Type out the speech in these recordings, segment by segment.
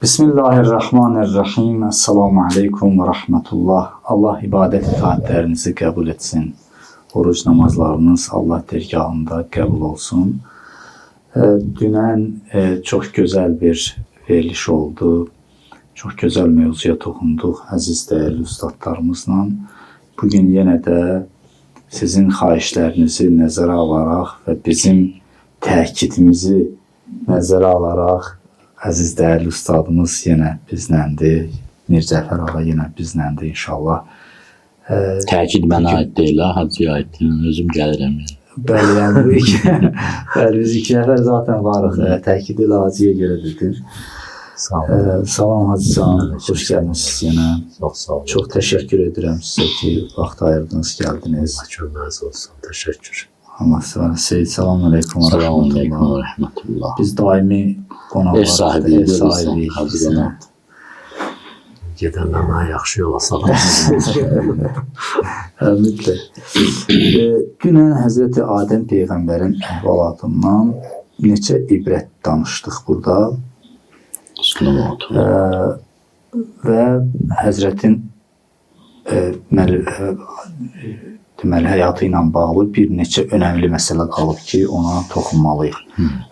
Bismillahirrahmanirrahim. Esselamu aleyküm ve rahmetullah. Allah ibadət itaatlərinizi qəbul etsin. Oruc namazlarınız Allah dergahında qəbul olsun. Dünən çox gözəl bir veriliş oldu. Çox gözəl mövzuya toxunduq əziz dəyərli ustadlarımızla. Bugün yenə də sizin xahişlərinizi nəzərə alaraq və bizim təkidimizi nəzərə alaraq əziz dəyərli ustadımız yenə bizləndir. Mircəfər ağa yenə bizləndir inşallah. Təkid mənə aid deyil, ha, Hacıya aid deyil. Özüm gəlirəm. Yəni. Bəli, yəni bu iki, bəli, biz iki nəfər zaten varıq. Təkid elə Hacıya görə dedim. Sağ olun. Salam Hacı can, xoş gəlmisiniz yenə. Çox sağ olun. Çox təşəkkür edirəm sizə ki, vaxt ayırdınız, gəldiniz. Allah köməyiniz olsun. Təşəkkür. Allah sizə Seyid, salam əleykum və Salam aleyküm rəhmətullah. və rəhmətullah. Biz daimi qonaqlar, Ev sahibi ev görürsən, sahibiyik. Hacı qonaq. Gedəndə mənə yaxşı yola salarsınız. Mütləq. Dünən Həzrəti Adəm peyğəmbərin əhvalatından neçə ibrət danışdıq burada Salavat. Və Həzrətin deməli həyatı ilə bağlı bir neçə önəmli məsələ qalıb ki, ona toxunmalıyıq.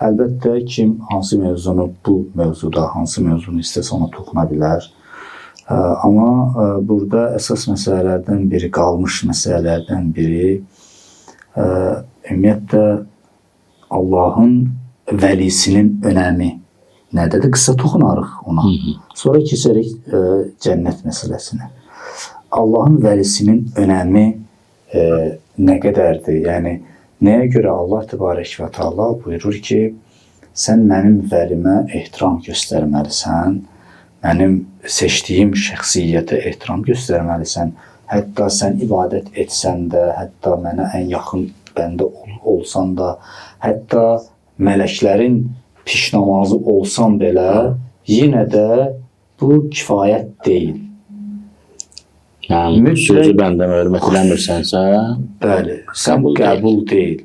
Əlbəttə kim hansı mövzunu bu mövzuda hansı mövzunu istəsə ona toxuna bilər. Amma burada əsas məsələlərdən biri, qalmış məsələlərdən biri ümumiyyətlə Allahın vəlisinin önəmi nədədir? Qısa toxunarıq ona. Sonra keçərik cənnət məsələsinə. Allahın vəlisinin önəmi nə qədərdir? Yəni nəyə görə Allah Təbarək və Təala buyurur ki, sən mənim vəlimə ehtiram göstərməlisən, mənim seçdiyim şəxsiyyətə ehtiram göstərməlisən. Hətta sən ibadət etsən də, hətta mənə ən yaxın bəndə olsan da, hətta mələklərin piş namazı olsan belə, yenə də bu kifayət deyil. Yəni Mütləq- sözü bəndəmə hörmət eləmirsənsə, Bəli, sən Qəbul deyil. qəbul deyil.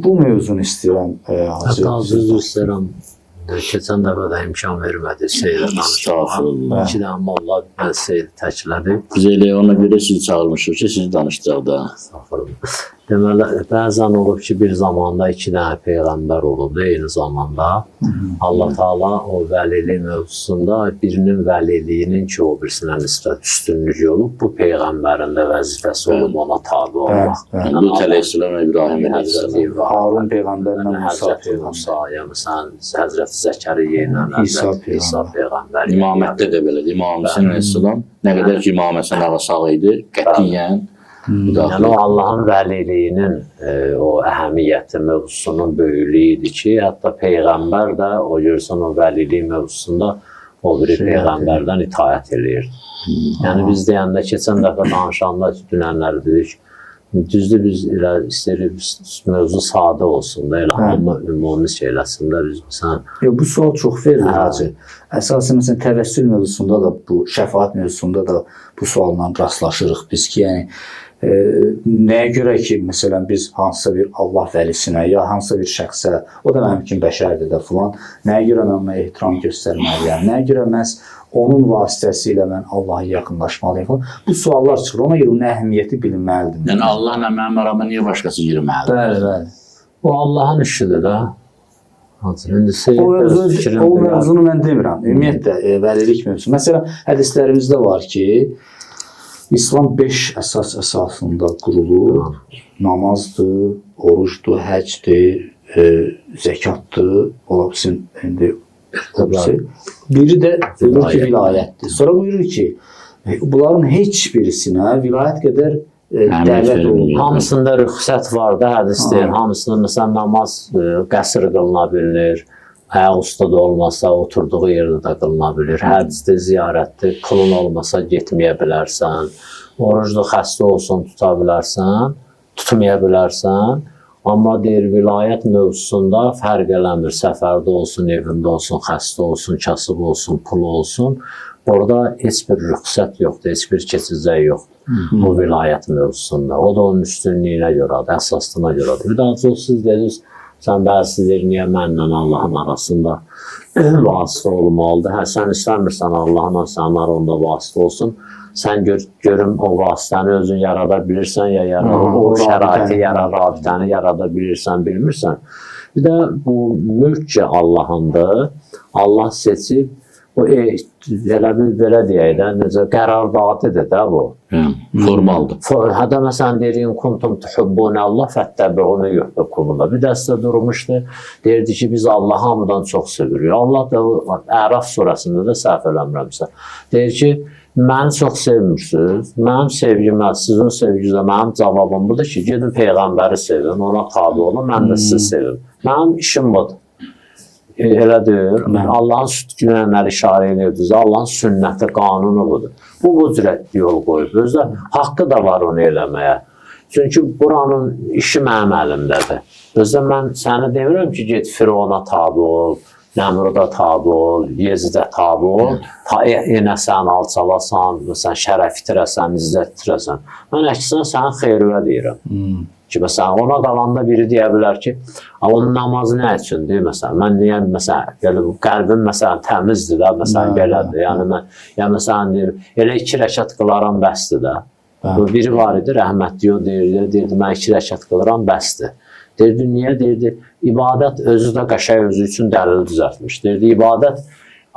Bu mövzunu istəyirəm Hacı. Hətta üzr istəyirəm. Keçən dəfə də imkan vermədi Seyid danışmağa. Estağfurullah. İki dənə molla mən Seyid təklədi. Biz elə ona görə sizi çağırmışıq ki, sizi danışdıraq da. Estağfurullah. Deməli, bəzən olub ki, bir zamanda iki dənə peyğəmbər olub da eyni zamanda. Allah Taala o vəlilik mövzusunda birinin vəliliyinin ki, o birisinə nisbət üstünlüyü olub, bu peyğəmbərin də vəzifəsi olub ona tabe olmaq. Bəli, Yəni, Lut əleyhissalam və İbrahim əleyhissalam. Həzrəti İbrahim, Harun peyğəmbərlə Musa Həzrəti peyğəmbər. Musa, ya məsələn Həzrəti Zəkəriyyə ilə İsa Həzrəti İsa peyğəmbər. İmamətdə də belədir. İmam Hüseyn əleyhissalam nə qədər ki İmam Həsən ağa sağ idi, qətiyyən müdaxilə Yəni o Allahın vəliliyinin o əhəmiyyəti mövzusunun böyüklüyü idi ki, hətta peyğəmbər də o görürsən o vəlilik mövzusunda o biri peyğəmbərdən itaət eləyirdi. Yəni biz deyəndə keçən dəfə danışanda dünənlər dedik, düzdür biz elə istəyirik mövzu sadə olsun da, elə hamı ümumi şeyləsin də biz məsələn Yox, bu sual çox verilir Hə. Hacı. Əsasən məsələn təvəssül mövzusunda da bu, şəfaət mövzusunda da bu sualla rastlaşırıq biz ki, yəni nəyə görə ki, məsələn biz hansısa bir Allah vəlisinə ya hansısa bir şəxsə, o da mənim kimi bəşərdir də filan, nəyə görə mən ona ehtiram göstərməliyəm? Nəyə görə məhz onun vasitəsilə mən Allaha yaxınlaşmalıyam falan? Bu suallar çıxır. Ona görə onun əhəmiyyəti bilinməlidir. Yəni Allahla mənim arama niyə başqası girməlidir? Bəli, bəli. o Allahın işidir də. Hacı, indi Seyid O öz mövzu, fikrini o deyər. mövzunu mən demirəm. Ümumiyyətlə vəlilik mövzusu. Məsələn, hədislərimizdə var ki, İslam 5 əsas əsasında qurulur. Namazdır, orucdur, həcdir, zəkatdır, ola bilsin indi o birisi. Biri də buyurur ki, vilayətdir. Sonra buyurur ki, bunların heç birisinə vilayət qədər Əhəmiyyət dəvət verilmir. olunmur. Hamısında rüxsət var da hədis deyir. Hamısında məsələn namaz qəsr qılına bilinir. Ayaq üstə də olmasa oturduğu yerdə də qılına bilir. Həcdir, ziyarətdir, pulun olmasa getməyə bilərsən. Oruclu xəstə olsun tuta bilərsən, tutmaya bilərsən. Amma deyir vilayət mövzusunda fərq eləmir. Səfərdə olsun, evində olsun, xəstə olsun, kasıb olsun, pulu olsun. Orada heç bir rüxsət yoxdur, heç bir keçicək yoxdur. Bu vilayət mövzusunda. O da onun üstünlüyünə görədir, əsaslığına görədir. Bir daha çox siz dediniz, sən bəzisi deyir, niyə mənlə Allahın arasında Vasitə olmalıdır. Hə, sən istəmirsən Allahla sənin aranda vasitə olsun. Sən görüm o vasitəni özün yarada bilirsən ya o şəraiti rabitəni yarada bilirsən, bilmirsən. Bir də bu mülk ki Allahındır. Allah seçib o elə bir belə deyək də, necə qərardadıdır da bu. Formaldır. Hətta məsələn deyir, in kuntum tuhibbunallah fəttəbi'uni yuhibbukumullah. Bir dəstə durmuşdu, deyirdi ki, biz Allahı hamıdan çox sevirik. Allah da Əraf surəsində də səhv eləmirəmsə, deyir ki, məni çox sevmirsiniz, mənim sevgimə, sizin sevginizə mənim cavabım budur ki, gedin Peyğəmbəri sevin, ona tabi olun, mən də sizi sevim. Mənim işim budur. Elə deyir. Allahın günənləri işarə edirdiniz. Allahın sünnəti, qanunu budur. Bu cürə yol qoyub. Özdə haqqı da var onu eləməyə. Çünki buranın işi mənim əlimdədir. Özdə mən səni demirəm ki, get Firona tabi ol, Nəmruda tabi ol, Yezidə tabi ol, enəsən, alçalasan, məsələn, şərəf itirəsən, izzət itirəsən. Mən əksinə sənin xeyrinə deyirəm. Ki, məsələn, ona qalanda biri deyə bilər ki, onun namazı nə üçündür, məsələn, mən niyə, məsələn, belə, qəlbim, məsələn, təmizdir də, məsələn, belədir, yəni mən, ya məsələn, deyir, elə 2 rəkat qılaram, bəsdir də. Bu biri var idi, rəhmətli o deyirdi, mən 2 rəkat qılıram, bəsdir. Deyirdi, niyə? Deyirdi, ibadət özü də qəşəng özü üçün dəlil düzəltmiş. Deyirdi, ibadət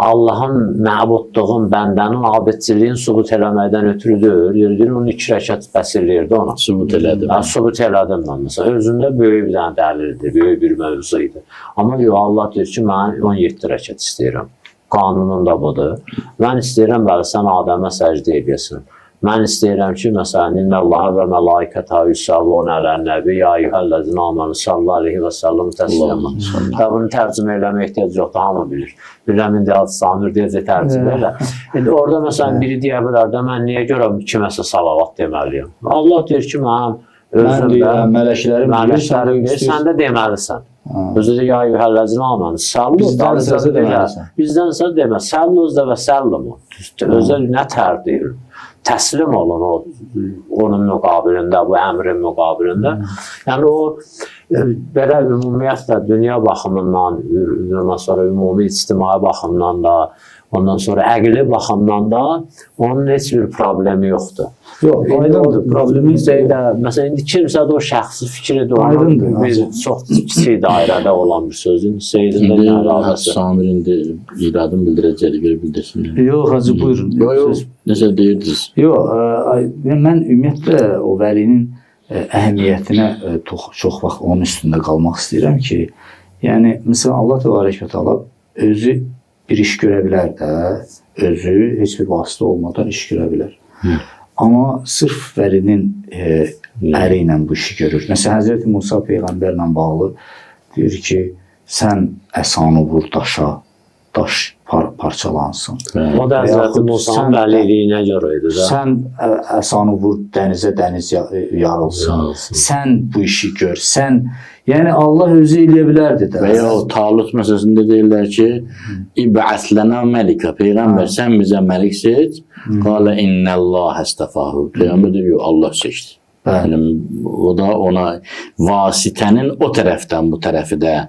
Allahın məbudluğun, bəndənin abidçiliyin sübut eləməkdən ötrüdür. Deyirdi, onun 2 rəkat bəs eləyirdi ona. Sübut elədim. Hə, sübut elədim mən. Məsələn, özündə böyük bir dənə dəlildir, böyük bir mövzu idi. Amma yox, Allah deyir ki, mən 17 rəkat istəyirəm. Qanunum da budur. Mən istəyirəm, bəli, sən Adəmə səcdə edəsən. Mən istəyirəm ki, məsələn, İnnallaha və mələikətə yusalluna ələ'n-nəbi ya eyyuhəl-ləzina amanu sallallahu aleyhi və səlləm təslimə. Və bunu tərcümə eləməyə ehtiyac yoxdur, hamı bilir. Bilirəm, indi Hacı Samir deyəcək tərcümə elə. İndi orada məsələn biri deyə bilər də, mən niyə görə kiməsə salavat deməliyəm? Allah deyir ki, mənim Mən deyirəm, mələklərim deyir, sən də deməlisən. Özü də ya eyyuhəl-ləzina amanu sallu, Bizdənsə deməlisən. Bizdənsə demə, səllu özdə və səllimu. Özdə nə tər deyir? Təslim olun onun müqabilində, bu əmrin müqabilində. Yəni o belə ümumiyyətlə dünya baxımından, ondan sonra ümumi ictimai baxımdan da, ondan sonra əqli baxımdan da onun heç bir problemi yoxdur. Yox, aydındır. Problemi də, məsələn, indi kimsə də o şəxsi fikridir, aydındır. Bir çox kiçik dairədə olan bir sözdür. Seyyidin də nə əlaqəsi? Samir indi iradını bildirəcəkdir, görə bildirsin. Yox, Hacı, buyurun. Yox, necə deyirdiniz? Yox, mən ümumiyyətlə o vəlinin əhəmiyyətinə çox vaxt onun üstündə qalmaq istəyirəm ki, yəni, məsələn, Allah Təbarək və Təala özü bir iş görə bilər də, özü heç bir vasitə olmadan iş görə bilər. Amma sırf vəlinin əli ilə bu işi görür. Məsələn, Həzrəti Musa Peyğəmbərlə bağlı deyir ki, sən əsanı vur daşa, daş parçalansın. O da Həzrəti Musanın vəliliyinə görə idi də. Sən əsanı vur dənizə, dəniz yarılsın. Sən bu işi gör. Sən, yəni Allah özü eləyə bilərdi də. Və ya o Talut məsələsində deyirlər ki, İb'əs lənə məlikə, Peyğəmbər sən bizə məlik seç. Qalə innəlləhə istəfahu. Peyğəmbər deyir, Allah seçdi. Yəni, o da ona vasitənin o tərəfdən bu tərəfi də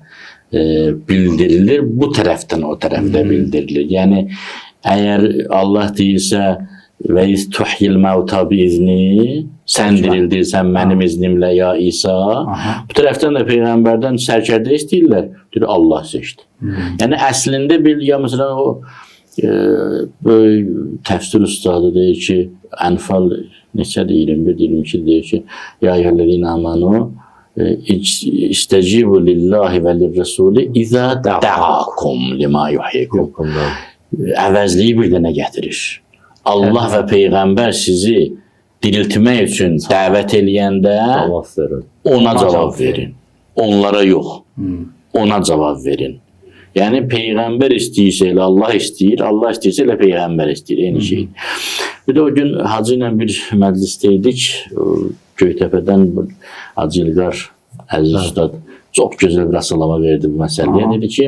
bildirilir, bu tərəfdən o tərəfi də bildirilir. Yəni, əgər Allah deyirsə və iz tuhyil məvta biizni, sən dirildirsən mənim iznimlə ya İsa. Bu tərəfdən də Peyğəmbərdən sərkərdə istəyirlər, deyir Allah seçdi. Yəni əslində bir, ya məsələn o böyük təfsir ustadı deyir ki, Ənfal neçədir, 21, 22 deyir ki, ya eyyuhellezine amanu istecibu lillahi və lirrasuli izə dəakum lima yuhyikum. Əvəzliyi bir dənə gətirir. Allah və Peyğəmbər sizi diriltmək üçün dəvət eləyəndə ona cavab verin. Onlara yox. Ona cavab verin. Yəni Peyğəmbər istəyirsə elə Allah istəyir, Allah istəyirsə elə Peyğəmbər istəyir. Eyni şey. Bir də o gün Hacı ilə bir məclisdə idik. Göytəpədən Hacı İlqar Əziz Ustad çox gözəl bir açıqlama verdi bu məsələyə. Dedi ki,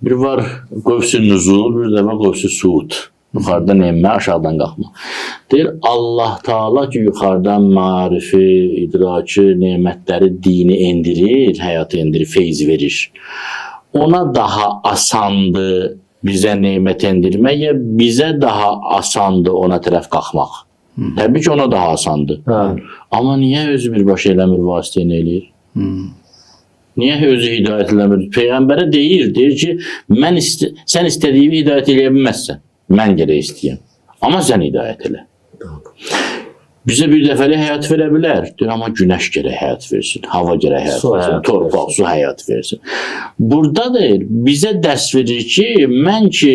bir var qövsü nüzul, bir də var qövsü suud. Yuxarıdan enmə, aşağıdan qalxma. Deyir, Allah Taala ki, yuxarıdan marifi, idrakı, nemətləri, dini endirir, həyatı endirir, feyz verir. Ona daha asandı bizə nemət endirmək, ya bizə daha asandı ona tərəf qalxmaq? Təbii ki, ona daha asandı. Hə. Amma niyə özü birbaşa eləmir, vasitə ilə eləyir? Niyə özü hidayət eləmir? Peyğəmbərə deyir, deyir ki, mən sən istədiyimi hidayət eləyə bilməzsən. Mən gərək istəyəm. Amma sən hidayət elə. Bizə bir dəfəlik həyat verə bilər. Deyir, amma günəş gərək həyat versin, hava gərək həyat Su versin, həyat torpaq, versin. su həyat versin. Burada deyir, bizə dərs verir ki, mən ki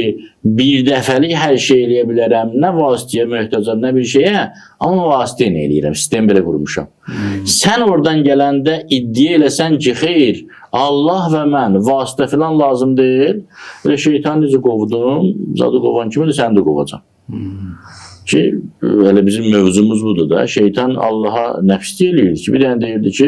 bir dəfəlik hər şey eləyə bilərəm, nə vasitəyə möhtacam, nə bir şeyə, amma vasitə ilə eləyirəm, sistem belə qurmuşam. Sən oradan gələndə iddia eləsən ki, xeyr, Allah və mən vasitə filan lazım deyil. Elə şeytan necə qovdum, zadı qovan kimi də səni də qovacam. Ki, elə bizim mövzumuz budur da. Şeytan Allaha nəfs eləyirdi ki, bir dənə deyirdi ki,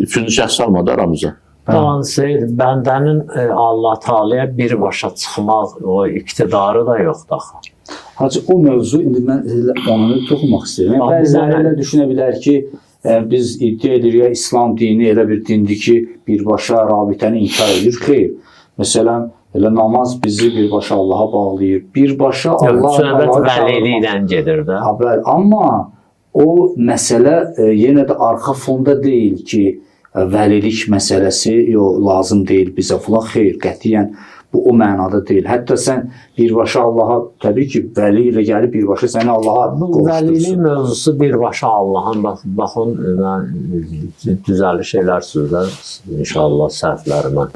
üçüncü şəxs almadı aramıza. Tamam Seyid, bəndənin Allah Taalaya birbaşa çıxmaq o iqtidarı da yoxdur axı. Hacı, o mövzu indi mən elə onu toxunmaq istəyirəm. Bax, Bəziləri bizə- elə düşünə bilər ki, biz iddia edirik ya İslam dini elə bir dindir ki, birbaşa rabitəni inkar edir. Xeyr. Məsələn, elə namaz bizi birbaşa Allaha bağlayır. Birbaşa Allah Söhbət Allahı vəliliklə gedir də. Ha, bəli, amma o məsələ yenə də arxa fonda deyil ki, vəlilik məsələsi yo, lazım deyil bizə filan. Xeyr, qətiyyən bu o mənada deyil. Hətta sən birbaşa Allaha, təbii ki, vəli ilə gəlib birbaşa səni Allaha Bu vəlilik qovuşdursun. mövzusu birbaşa Allahın bax baxın mən düzəliş elərsiniz də inşallah səhvlərimə.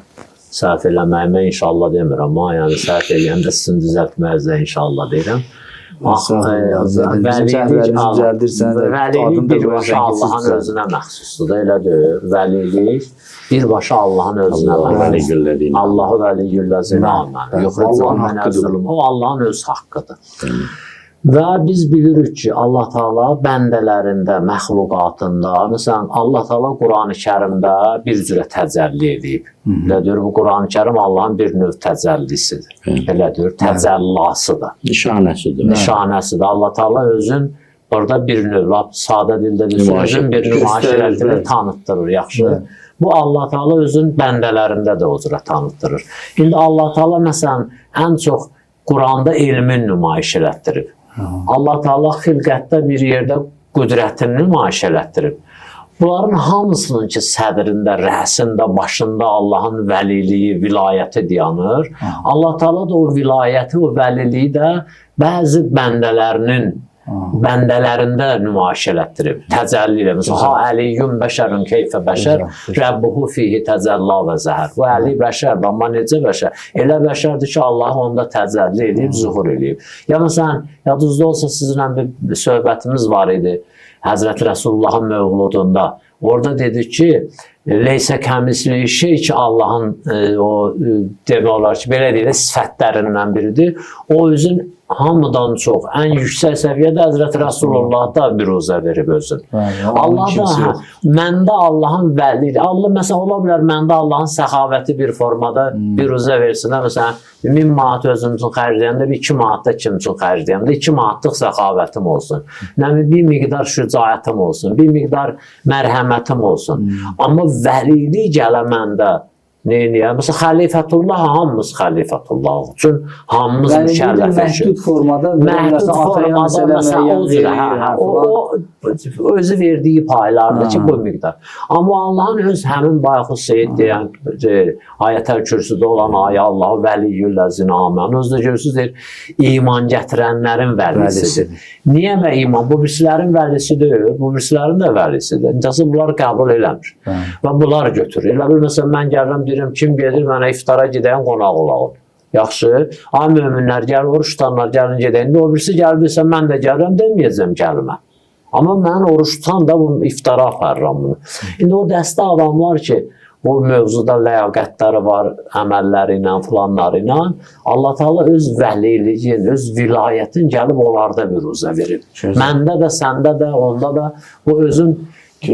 Səhv eləməyimə inşallah demirəm, amma yəni səhv eləyəndə sizin düzəltməyinizə inşallah deyirəm. Estağfurullah. Bizim səhvlərimizi düzəldirsən də, vəlilik adını da birbaşa qoyarsan ki, siz Allahın düzəldin. özünə məxsusdur da, elə deyil. Vəlilik birbaşa Allahın özünə Allahu məxsusdur. vəliyyüllezine. Allahu vəliyyüllezine amanu. Bəli, Yuxricun Allahın minəz haqqıdır. zulüm. O Allahın öz haqqıdır. Və biz bilirik ki, Allah Taala bəndələrində, məxluqatında, məsələn, Allah Taala Qurani-Kərimdə bir cürə təcəlli edib. Elə deyir, bu Qurani-Kərim Allahın bir növ təcəllisidir. Elə deyir, təcəllasıdır. Nişanəsidir. Nişanəsidir. Allah Taala özün orada bir növ, lap sadə dildə desək, Nümayiş özün bir etdirir. nümayiş Göstərir, elətdirir, bəli. tanıtdırır, yaxşı. Bu Allah Taala özün bəndələrində də o cürə tanıtdırır. İndi Allah Taala məsələn ən çox Quranda elmin nümayiş elətdirib. Allah Taala xilqətdə bir yerdə qüdrətini nümayiş elətdirib. Bunların hamısının ki sədrində, rəsində, başında Allahın vəliliyi, vilayəti dayanır. Allah Taala da o vilayəti, o vəliliyi də bəzi bəndələrinin bəndələrində nümayiş elətdirib, təcəlli ilə. Məsələn, ha əliyyun bəşərun keyfə bəşər, Rəbbuhu fihi təcəlla və zəhər. Bu əli bəşərdir, amma necə bəşər? Elə bəşərdir ki, Allah onda təcəlli edib, zuhur eləyib. Ya məsələn, yadınızda olsa sizinlə bir söhbətimiz var idi. Həzrəti Rəsulullahın mövludunda. Orada dedi ki, leysə kəmisli şey ki, Allahın o demək olar ki, belə deyək də sifətlərindən biridir. O özün hamıdan çox ən yüksək səviyyədə Həzrəti Rəsulullahda büruzə verib özün. Bəli, onun Allah da kimisi hə, yox. məndə Allahın vəli, Allah məsələn ola bilər məndə Allahın səxavəti bir formada büruzə versin. Hə, məsələn 1000 manat özüm üçün xərcləyəndə bir 2 manat da kim üçün xərcləyəndə 2 manatlıq səxavətim olsun. Nə bilim bir miqdar şücaətim olsun, bir miqdar mərhəmətim olsun. Amma vəlilik gələ məndə Neyniyə? Məsələn, xəlifətullah hamımız xəlifətullah üçün hamımız Vəlilik mükəlləfik. məhdud formada Məhdud formada məsələn o cürə, hə, hə, o özü verdiyi paylardır ki, bu miqdar. Amma Allahın öz həmin bayaq Seyid deyən Ayətəl Kürsüdə olan ayə Allahu vəliyyüllezine amanu. Özü də görürsüz deyir, iman gətirənlərin vəlisidir. Niyə və iman? Bu birislərin vəlisi deyil, bu birislərin də vəlisidir. İncəsə bunlar qəbul eləmir. Və bunlar götürür. Elə bil məsələn mən gəlirəm deyirəm kim gedir mənə iftara gedəyəm qonaq olağım. Yaxşı. Ay möminlər gəl, oruç tutanlar gəlin gedək. İndi o birisi gəlib desə mən də gəlirəm deməyəcəm gəlmə. Amma mən oruç tutan da bu iftara aparıram bunu. İndi o dəstə adamlar ki, bu mövzuda ləyaqətləri var, əməlləri ilə, filanları ilə, Allah Taala öz vəliliyini, öz vilayətini gəlib onlarda büruzə verib. Gözəl. Məndə də, səndə də, onda da bu özün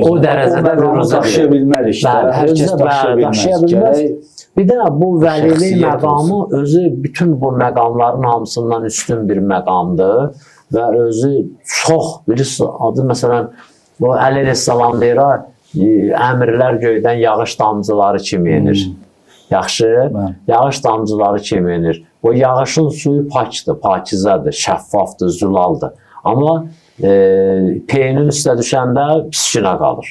o dərəcədə büruzə daşıya verib. bilmərik də. Bəli, Hər kəs özü də daşıya bəli, bilməz. daşıya bilməz. Gərək Bir də bu vəlilik şəxsiyyət məqamı özü bütün bu məqamların hamısından üstün bir məqamdır və özü çox bilirsiniz adı məsələn bu Əli əleyhissalam deyir ha, əmrlər göydən yağış damcıları kimi enir. Yaxşı, Bəli. Yağış damcıları kimi enir. O yağışın suyu pakdır, pakizədir, şəffafdır, zülaldır. Amma peyinin üstə düşəndə piskinə qalır.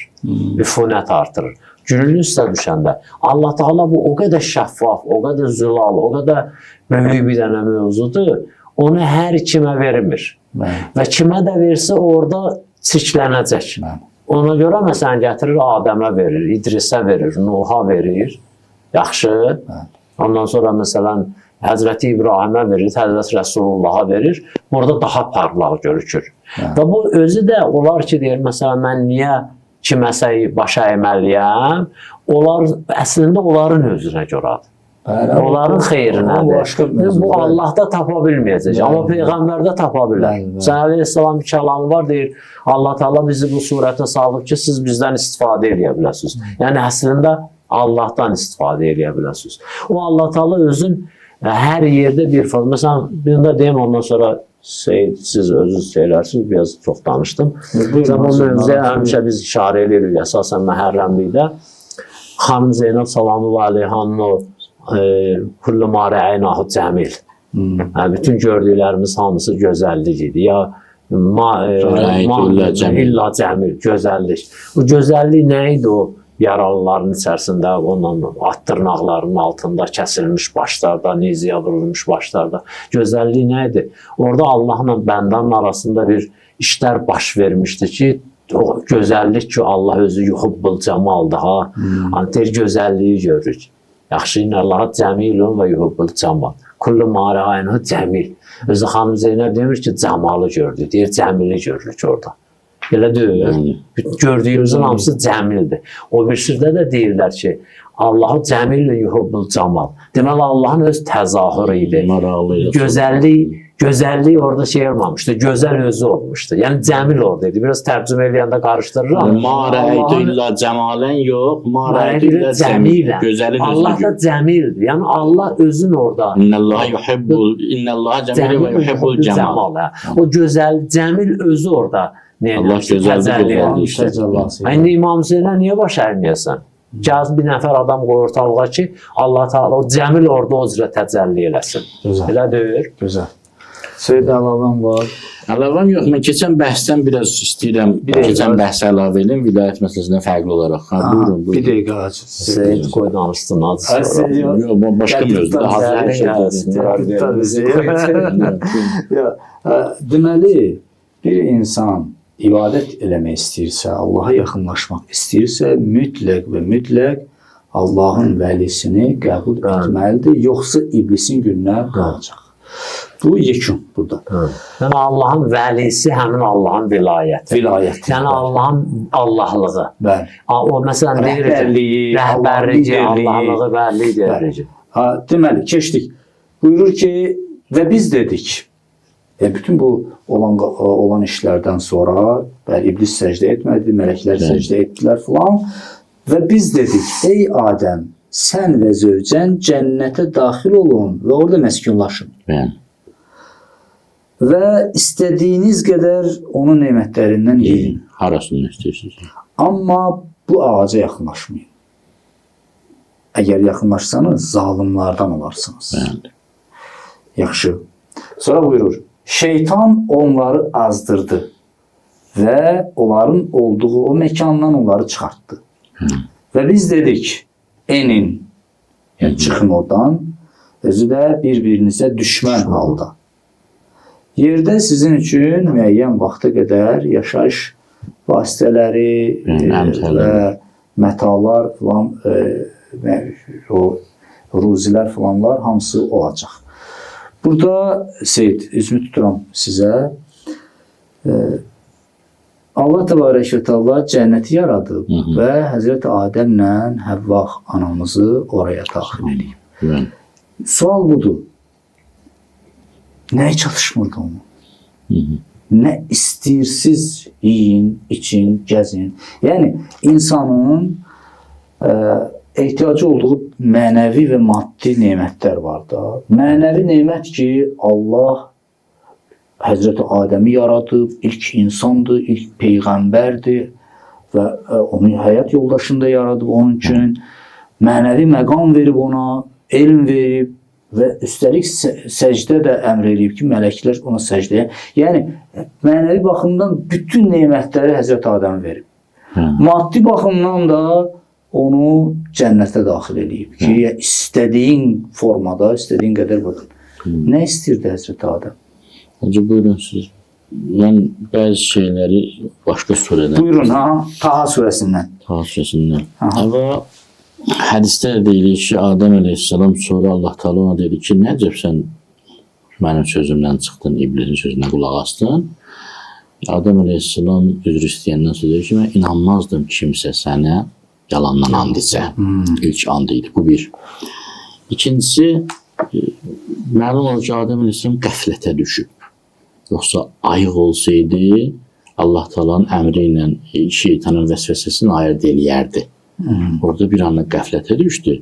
Üfunət artırır. Gülün üstə düşəndə Allah Teala bu o qədər şəffaf, o qədər zülal, o qədər böyük bir dənə mövzudur. Onu hər kimə vermir. Bəli. Və kimə də versə orada çirklənəcək. Bəli. Ona görə məsələn gətirir Adəmə verir, İdrisə verir, Nuha verir. Yaxşı. Bəli. Ondan sonra məsələn Həzrəti İbrahimə verir, Həzrət Rəsulullaha verir. Orada daha parlaq görükür. Bəli. Və bu özü də olar ki, deyir, məsələn mən niyə kiməsə başa əyməliyəm? Onlar əslində onların özünə görədir. Bəli. Onların xeyrinədir. O başqa bir mövzudur. Bu Allahda tapa bilməyəcək, Bəli. amma peyğəmbərdə tapa bilər. Bəli, bəli. Sən əleyhissalam bir kəlamı var, deyir, Allah Teala bizi bu surətə salıb ki, siz bizdən istifadə eləyə biləsiniz. Yəni əslində Allahdan istifadə eləyə biləsiniz. O Allah Teala özün hər yerdə bir form. Məsələn, bunu da deyim, ondan sonra siz özünüz söylərsiniz, biraz çox danışdım. Buyurun, Məsələn, bu Hacı, mövzuya narahat həmişə biz işarə eləyirik, əsasən Məhərrəmlikdə. Xanım Zeynəb salamullah əleyhanın o kullu ma rəəynahu cəmil. Hmm. Hə, bütün gördüklərimiz hamısı gözəllik idi. Ya ma, Rəeytu illə cəmil. illa cəmil, gözəllik. O gözəllik nə idi o yaralıların içərisində, ondan at dırnaqlarının altında kəsilmiş başlarda, nizəyə vurulmuş başlarda. Gözəllik nə idi? Orada Allahla bəndənin arasında bir işlər baş vermişdi ki, o gözəllik ki, Allah özü yuhubbul cəmaldır ha. Hani deyir gözəlliyi görürük. Yaxşı, innallaha cəmilun və yuhubbul cəmal. Kullu ma rəaynahu cəmil. Özü xanım Zeynəb demir ki, cəmalı gördük, deyir cəmili görürük orada. Elə deyil. Bəli. Gördüyümüzün hamısı cəmildir. O birisində də deyirlər ki, Allahu cəmilun yuhubbul cəmal. Deməli Allahın öz təzahürü idi. Maraqlı idi. Gözəllik orada şey olmamışdı. Gözəl özü olmuşdu. Yəni cəmil orada idi. Biraz tərcümə eləyəndə qarışdırıram. Ma rəeytu Allahın- illə cəmalən yox, ma rəeytu illə cəmil. Cəmilən. Gözəlin Allah özünü da gör. cəmildir. Yəni Allah özün orada İnnallaha yuhibbul innallaha cəmilun və yuhibbul cəmal. cəmal. Hə. O gözəl cəmil özü orada nə Allah eləmişdi? gözəldir, Təcəlli gözəldir. etmişdi. Təcəllası. Ha, İndi İmam Hüseynə niyə baş əyməyəsən? Gəl bir nəfər adam qoy ortalığa ki, Allah Teala o cəmil orada o cürə təcəlli eləsin. Gözəl. Elə deyil. Gözəl. Seyid əlavən var. Əlavəm yox, mən keçən bəhsdən biraz istəyirəm, Bir dəqiqə. keçən bəhsə əlavə edim vilayət məsələsindən fərqli olaraq. Ha, buyurun, Bir buyurun. dəqiqə Hacı. Seyid qoy danışsın az sonra. Yox, bu başqa mövzudur. Hazır bir şey dedim. Ya, deməli, bir insan ibadət eləmək istəyirsə, Allaha yaxınlaşmaq istəyirsə, mütləq və mütləq Allahın vəlisini qəbul etməlidir, yoxsa iblisin gününə qalacaq. Bu yekun burada. Yəni Allahın vəlisi həmin Allahın vilayəti. Vilayəti. Yəni Allahın Allahlığı. Bəli. O məsələn deyir ki, Rəhbərliyi, rəhbərliyi, Allahın liderliyi. Allahlığı və liderliyi. Ha, deməli, keçdik. Buyurur ki, və biz dedik, bütün bu olan işlərdən sonra, bəli, iblis səcdə etmədi, mələklər səcdə etdilər filan və biz dedik, ey Adəm, sən və zövcən cənnətə daxil olun və orada məskunlaşın. Bəli. Və istədiyiniz qədər onun nemətlərindən yeyin. Harasını istəyirsiniz? Amma bu ağaca yaxınlaşmayın. Əgər yaxınlaşsanız, zalimlardan olarsınız. Bəli. Yaxşı. Sonra buyurur, şeytan onları azdırdı və onların olduğu o məkandan onları çıxartdı. Və biz dedik, enin, yəni çıxın oradan, özü də bir-birinizə düşmən halda. Yerdə sizin üçün müəyyən vaxta qədər yaşayış vasitələri Əmtələr. və mətalar filan, o ruzilər filanlar hamısı olacaq. Burada Seyid, üzümü tuturam sizə. Allah Təbarək və Təala cənnəti yaradıb və Həzrəti Adəmlə Həvva anamızı oraya daxil edib. Bəli. Sual budur. Nəyə çatışmırdı onun? Nə istəyirsiz yiyin, için, gəzin. Yəni insanın ehtiyacı olduğu mənəvi və maddi nemətlər var da. Mənəvi nemət ki, Allah Həzrəti Adəmi yaradıb, ilk insandır, ilk peyğəmbərdir və onu həyat yoldaşını da yaradıb onun üçün. Mənəvi məqam verib ona, elm verib və üstəlik səcdə də əmr eləyib ki, mələklər ona səcdəyə. Yəni mənəvi baxımdan bütün nemətləri Həzrət Adəmə verib. Maddi baxımdan da onu cənnətə daxil eləyib ki, istədiyin formada, istədiyin qədər buradan. Nə istirdi Həzrət Adəm? Hacı buyurun siz. Mən bəzi şeyləri başqa surədən, Buyurun, ha, Taha surəsindən. Taha surəsindən. Aha. Amma hədisdə də deyilir ki, Adəm əleyhissalam sonra Allah Teala ona dedi ki, nə əcəb sən mənim sözümdən çıxdın, iblisin sözünə qulaq asdın. Adəm əleyhissalam üzr istəyəndən sonra deyir ki, mən inanmazdım kimsə sənə yalandan and içə. İlk and idi. Bu bir. İkincisi, məlum olur ki, Adəm əleyhissalam qəflətə düşüb. Yoxsa ayıq olsaydı, Allah Taala'nın əmri ilə şeytanın vəsvəsəsini ayırd eləyərdi. Orada bir anlıq qəflətə düşdü.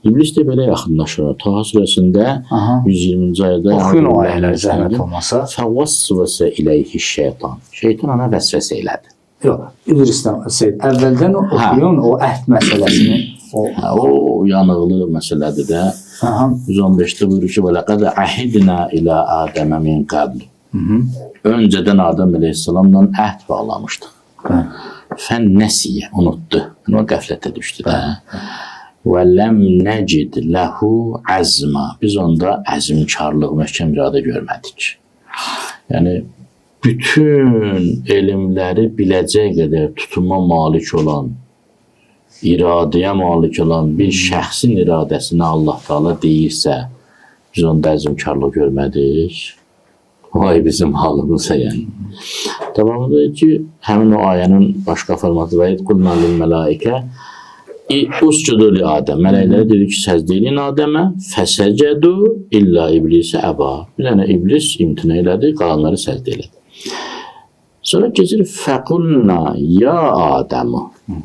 İblis də belə yaxınlaşır. Taha surəsində Aha. 120-ci ayədə Oxuyun o ayələri zəhmət olmasa. Fəvəsvəsə ileyhi şeytan. Şeytan ona vəsvəsə elədi. Yox, üzr istəyirəm. Seyid, əvvəldən oxuyun o əhd məsələsini. O, Hə, o yanıqlı məsələdir də. aha. 115-də buyurur ki, "Və ləqəd əhidnə ilə Adəmə min qəbl." Öncədən Adəm əleyhissalamla əhd bağlamışdıq. Bəli. Fənnəsiyə, unutdu. Yəni, o qəflətə düşdü də. Və ləm nəcid ləhu əzma. Biz onda əzmkarlıq, möhkəm iradə görmədik. Yəni, bütün elmləri biləcək qədər tutuma malik olan, iradəyə malik olan bir şəxsin iradəsinə Allah Taala deyirsə, biz onda əzmkarlıq görmədik. Vay bizim halımıza yəni. Davamında ki, həmin o ayənin başqa formatı və qulna lil mələikə uscudu li Adəm. Mələklərə dedi ki, səcdə eləyin Adəmə, fəsəcədu illə iblisə əba. Bir dənə iblis imtina elədi, qalanları səcdə elədi. Sonra keçir fəqulna ya Adəmu.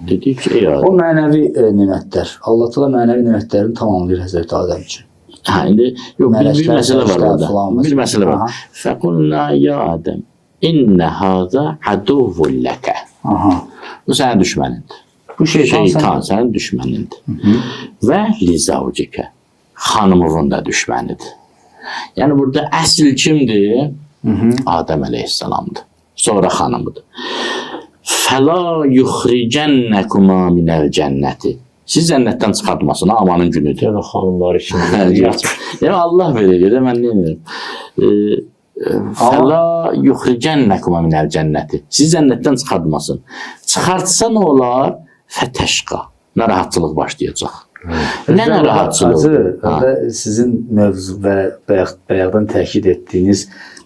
Dedi ki, ey Adəm. O mənəvi nemətlər. Allah Teala mənəvi nemətlərini tamamlayır Həzrət Adəm üçün. Hə, indi yox, bir məsələ var orada. Filan Bir məsələ var. Aha. Fəqulna ya Adəm, innə haza aduvvun ləkə. Aha. Bu sənin düşmənindir. Bu şeytan, Şeytan sənin düşmənindir. Və li zavcikə, xanımının da düşmənidir. Yəni burada əsl kimdir? Adəm əleyhissalamdır. Sonra xanımıdır. Fəla yuxricənnəkuma minəl cənnəti. Siz cənnətdən çıxartmasın, ha, amanın günüdür. Yenə xanımlar üçün. Yəni Allah belə eləyir, mən nə edirəm? Fəla yuxricənnəkuma minəl cənnəti. Siz cənnətdən çıxartmasın. Çıxartsa nə olar? Fətəşqa. Narahatçılıq başlayacaq. Nə narahatçılığı? Hacı, orada sizin mövzu və bayaqdan təkid etdiyiniz,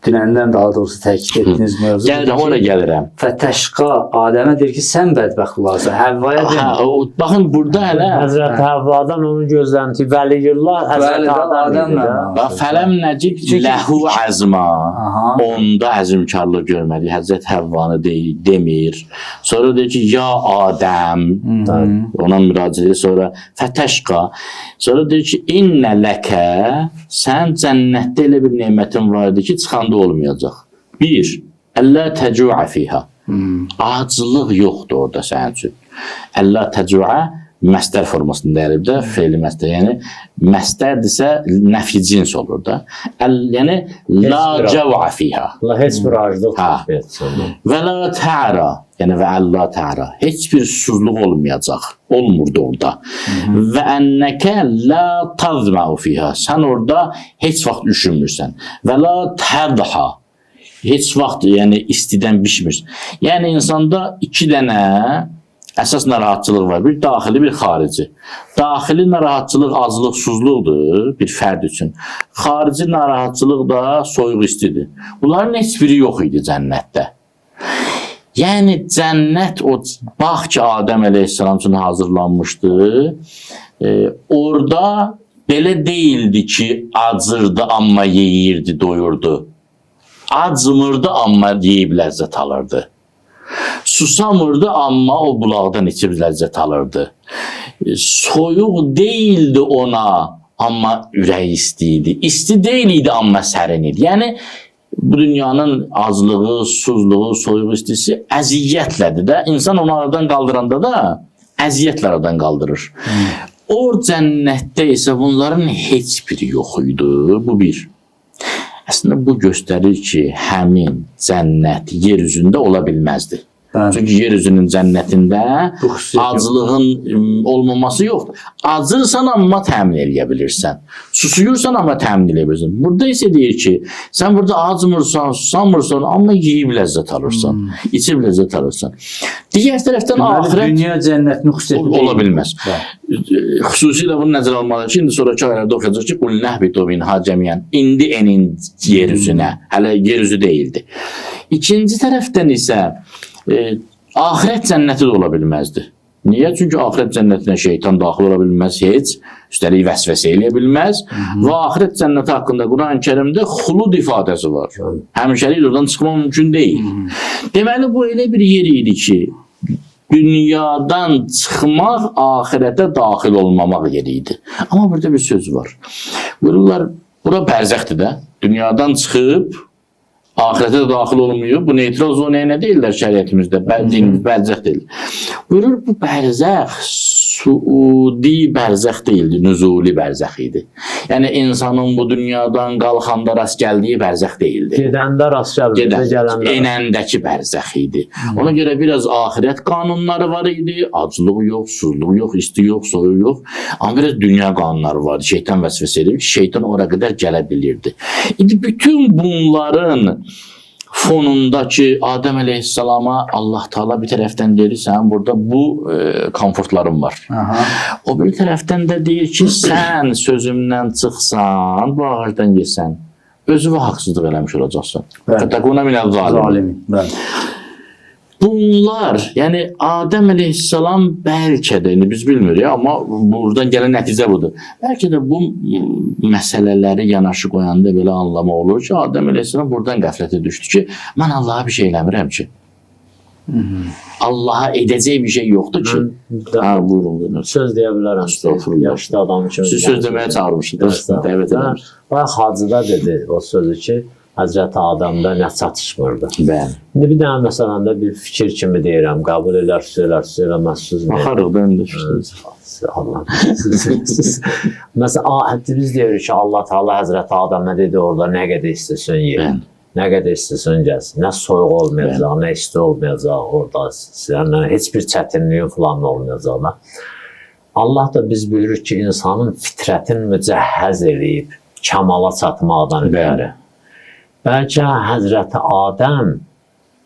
dünəndən daha doğrusu təkid etdiyiniz mövzu. Gəlirəm, ora gəlirəm. Fətəşqa Adəmə deyir ki, sən bədbəxt olarsan. Həvvaya Hə, demir. o, baxın burada hələ Həzrət Həvvadan onun gözlənti Vəliyullah Həzrət Bəli, də Adəm idi Adəmlə də. danışır. Bax, fələm nəcid ləhu əzma. Aha. Onda əzmkarlıq görmədik. Həzrət Həvvanı demir. Sonra deyir ki, ya Adəm. Ona müraciət edir. Sonra fətəşqa. Sonra deyir ki, innə ləkə, sən cənnətdə elə bir nemətin var idi ki, çıxanda olmayacaq. Bir, əllə təcua fiha. Aclıq yoxdur orada sənin üçün. Əllə təcua məstər formasında gəlib də, feili məstər. Yəni məstərdirsə nəfi cins olur da. Yəni la cəva fiha. Allah heç bir aclıq Hə. çəkməyəcək. Və la təra, yəni və əllə təra. Heç bir susuzluq olmayacaq. Olmurdu orada. Və ennəkə la tazma'u fiha. Sən orada heç vaxt üşümürsən. Və la tədha. Heç vaxt yəni istidən bişmirsən. Yəni insanda iki dənə əsas narahatçılıq var. Bir daxili, bir xarici. Daxili narahatçılıq aclıq, susuzluqdur bir fərd üçün. Xarici narahatçılıq da soyuq istidir. Bunların heç biri yox idi cənnətdə. Yəni cənnət o bağ ki Adəm əleyhissalam üçün hazırlanmışdı. Orada belə deyildi ki, acırdı amma yeyirdi, doyurdu. Acmırdı amma yeyib ləzzət alırdı. Susamırdı amma o bulaqdan içib ləzzət alırdı. Soyuq deyildi ona amma ürəyi isti idi. İsti deyil idi amma sərin idi. Yəni bu dünyanın aclığı, susuzluğu, soyuq istisi əziyyətlədir də. İnsan onu aradan qaldıranda da əziyyətlə aradan qaldırır. O cənnətdə isə bunların heç biri yox idi. Bu bir. Əslində bu göstərir ki, həmin cənnət yer üzündə ola bilməzdi. Bəli. Çünki yer üzünün cənnətində Bu xüsusiyyət yox. aclığın olmaması yoxdur. Acırsan amma təmin eləyə bilirsən. Susuyursan amma təmin eləyə bilirsən. Burada isə deyir ki, sən burada acmırsan, susamırsan, amma yeyib ləzzət alırsan, içib ləzzət alırsan. Digər tərəfdən Deməli, axirət dünya cənnətinin xüsusiyyəti ola deyil. bilməz. Bəli. Xüsusilə bunu nəzərə almalıdır ki, indi sonrakı ayələrdə oxuyacaq ki, "Qul nəhbitu minha cəmiyan." İndi enin yer üzünə. Hələ yer üzü deyildi. İkinci tərəfdən isə axirət cənnəti də ola bilməzdi. Niyə? Çünki axirət cənnətinə şeytan daxil ola bilməz heç, üstəlik vəsvəsə eləyə bilməz və axirət cənnəti haqqında Quran-Kərimdə xulud ifadəsi var. Həmişəlik oradan çıxmaq mümkün deyil. Deməli bu elə bir yer idi ki, dünyadan çıxmaq axirətə daxil olmamaq yeri idi. Amma burada bir söz var. Buyururlar, bura bərzəxdir də. Dünyadan çıxıb axirətə də daxil olmuyor. Bu neytral zonaya nə deyirlər şəriətimizdə? Dinimiz bərzəx deyil. Buyurur, bu bərzəx suudi bərzəx deyildi, nüzuli bərzəx idi. Yəni insanın bu dünyadan qalxanda rast gəldiyi bərzəx deyildi. Gedəndə rast gəlmir, Gedən, gələndə. enəndəki bərzəx idi. Ona görə biraz axirət qanunları var idi. Aclıq yox, susuzluq yox, isti yox, soyuq yox. Amma biraz dünya qanunları vardı. Şeytan vəsvəsə edir ki, şeytan ora qədər gələ bilirdi. İndi bütün bunların fonundakı Adəm əleyhissalama Allah Taala bir tərəfdən deyir, sənin burada bu komfortların var. Aha. O bir tərəfdən də deyir ki, sən sözümdən çıxsan, bu ağacdan yesən, özünə haqsızlıq eləmiş olacaqsan. Bəli. Fətəkuna minəl zalimin. Zalimin. Bəli. Bunlar, yəni Adəm əleyhissalam bəlkə də, indi biz bilmirik, amma buradan gələn nəticə budur. Bəlkə də bu məsələləri yanaşı qoyanda belə anlama olur ki, Adəm əleyhissalam buradan qəflətə düşdü ki, mən Allaha bir şey eləmirəm ki. Allaha edəcək bir şey yoxdur ki. Mən Ha, buyurun, buyurun. söz deyə bilərəm. Estağfurullah. Yaşlı adam kimi. Siz söz deməyə çağırmışsınız. Dəvət eləmişsiniz. Bayaq Hacıda dedi o sözü ki, Həzrəti Adəmdə nə çatışmırdı. Bəli. İndi bir dənə məsələn də bir fikir kimi deyirəm, qəbul elərsiniz, elərsiniz, eləməzsiniz. Baxarıq da indi. Allah. Məsələn, biz deyirik ki, Allah Teala Həzrəti Adəmə dedi orada nə qədər istəsən ye. Bəli. Nə qədər istəsən gəlsin. Nə soyuq olmayacaq, nə isti olmayacaq orada. Yəni heç bir çətinliyin falan olmayacaq da. Allah da biz bilirik ki, insanın fitrətini mücəhəz eləyib kəmala çatmaqdan ötəri. Bəlkə Həzrəti Adəm